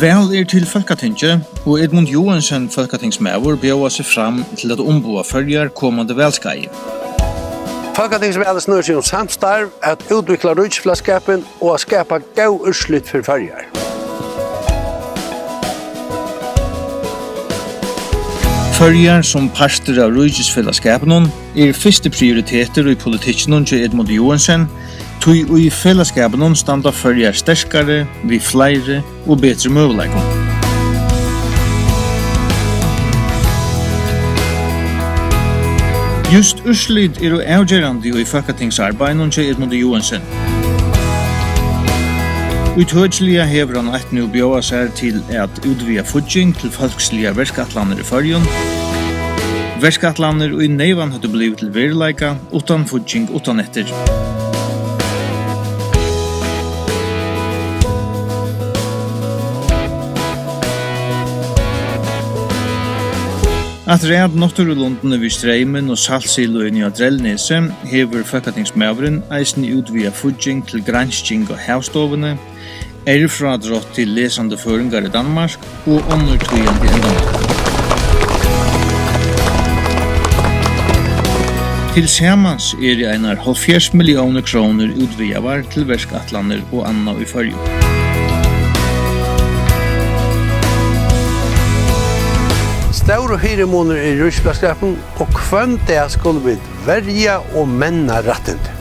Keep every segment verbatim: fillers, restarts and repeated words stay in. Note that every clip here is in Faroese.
Val er til Fólkatingið, og Edmund Joensen, fólkatingsmaður, bjóðar seg fram til at umboða Føroyar komandi valskeiði. Fólkatingsvalið snýr seg um samstarv, at útvikla ríkisfelagsskapin og at skapa góð úrslit fyri Føroyar. Føroyar sum partur av ríkisfelagsskapinum er fyrsti prioritetur í politikkinum hjá Edmund Joensen, tí í felagsskapinum standa Føroyar sterkari við fleiri og betri møguleikum. Júst úrslit eru avgerandi í fólkatingsarbeiðinum hjá Edmundi Joensen. Ítøkiliga hevur hann eitt nú bjóðað sær til at útvega fígging til fólksligar verkætlanir í Føroyum. Verkætlanir, ið neyvan høvdu blivið til veruleika uttan fígging uttaneftir. Afturat náttúrulundini við Streymin og saltsiloini á Drelnesi hevur fólkatingsmaðurin eisini útvegað fígging til gransking á Havstovuni, erfrádrátt til lesandi føroyingar í Danmark og onnur týðandi endamál. Tilsamans eru einar hálvfjerðs milliónir krónur útvegaðar til verkætlanir og annað í Føroyum. Stórur fyrimunur er í ríkisfelagsskapinum, og hvønn dag skulu vit verja og menna rættindi.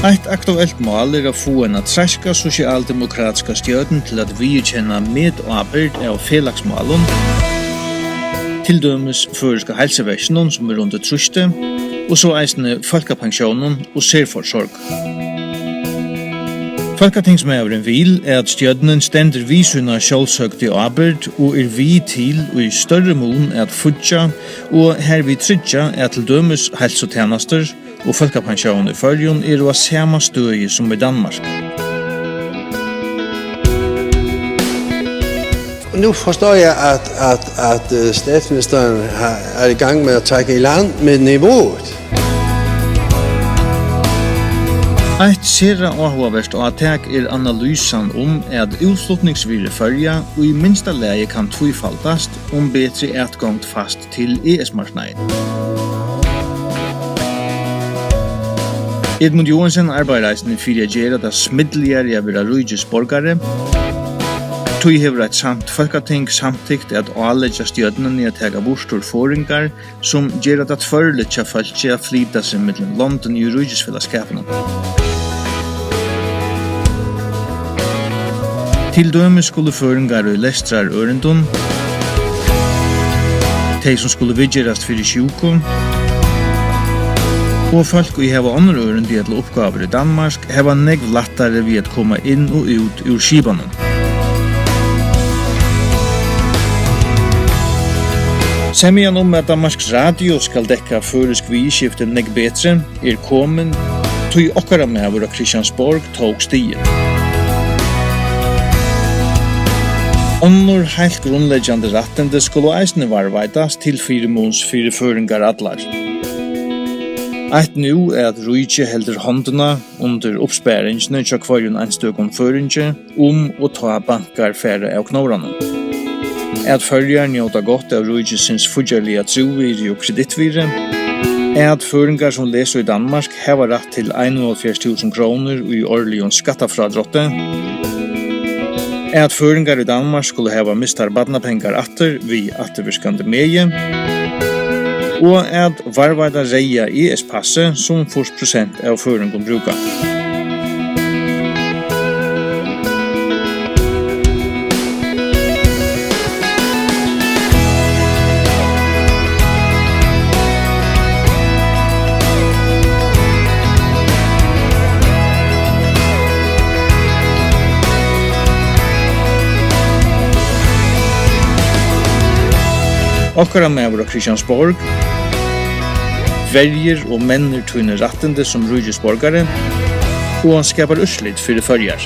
Eitt aktuelt mál er at fáa eina treyska sosialdemokratiska stjórn til at viðurkenna metábyrgd av felagsmálum, til dømis føroyska heilsuverkinum, sum er undir trýsti, og so eisini fólkapensjónum og serforsorg. Fólkatingsmaðurin vil, at stjórnin stendur við sína sjálvsøgdu ábyrgd og er við til í størri mun at fíggja og hervið tryggja, at til dømis heilsutænastur og fólkapensjón í Føroyum eru á sama støði sum í Danmark. Nu forstår jeg, at, at, at øh, statsministeren har, er i gang med at trække i land med niveauet. Eitt sera áhugavert átak er analysan um, at útflutningsvirði Føroya í minsta lagi kann tvífaldast, um betri atgongd fæst til E S-marknaðin. Edmund Joensen arbeiðir eisini fyri at gera tað smidligari at vera ríkisborgari. Tí hevur eitt samt fólkating samtykt at áleggja stjórnini at taka burtur forðingar, sum gera tað tvørligt hjá fólki at flyta seg millum londini í ríkisfelagsskapinum. Til dømis skulu føroyingar í lestrarørindum, tey sum skulu viðgerast fyri sjúku, og fólk, ið hava onnur ørindi ella uppgávur í Danmark, hava nógv lættari við at koma inn og út úr skipanum. Semjan um, at Danmarks Radio skal dekka føroysk viðurskifti nógv betri, er komin, tí okkara maður á Christiansborg tók stigið. Onnur heilt grundleggjandi rættindi skulu eisini varðveitast til fyrimuns fyri føroyingar allar. Eitt nú, at ríkið heldur hondina undir uppsparingini hjá hvørjum einstøkum føroyingi, um og tá bankar fara av knórunum. At Føroyar njóta gott av ríkisins fíggjarliga trúvirði og kredittvirði. At føroyingar, sum lesa í Danmark, hava rætt til einoghálvfjerðs túsund krónur í árligum skattafrádrátti. At føroyingar í Danmark skulu hava mistar barnapengar aftur við afturvirkandi megi. Og at varðveita reyða E S-passið, sum fýrs prosent av føroyingum brúka. Okkara maður á Christiansborg verjir og mennir tíni rættindi sum ríkisborgari, og hann skapar úrslit fyri Føroyar.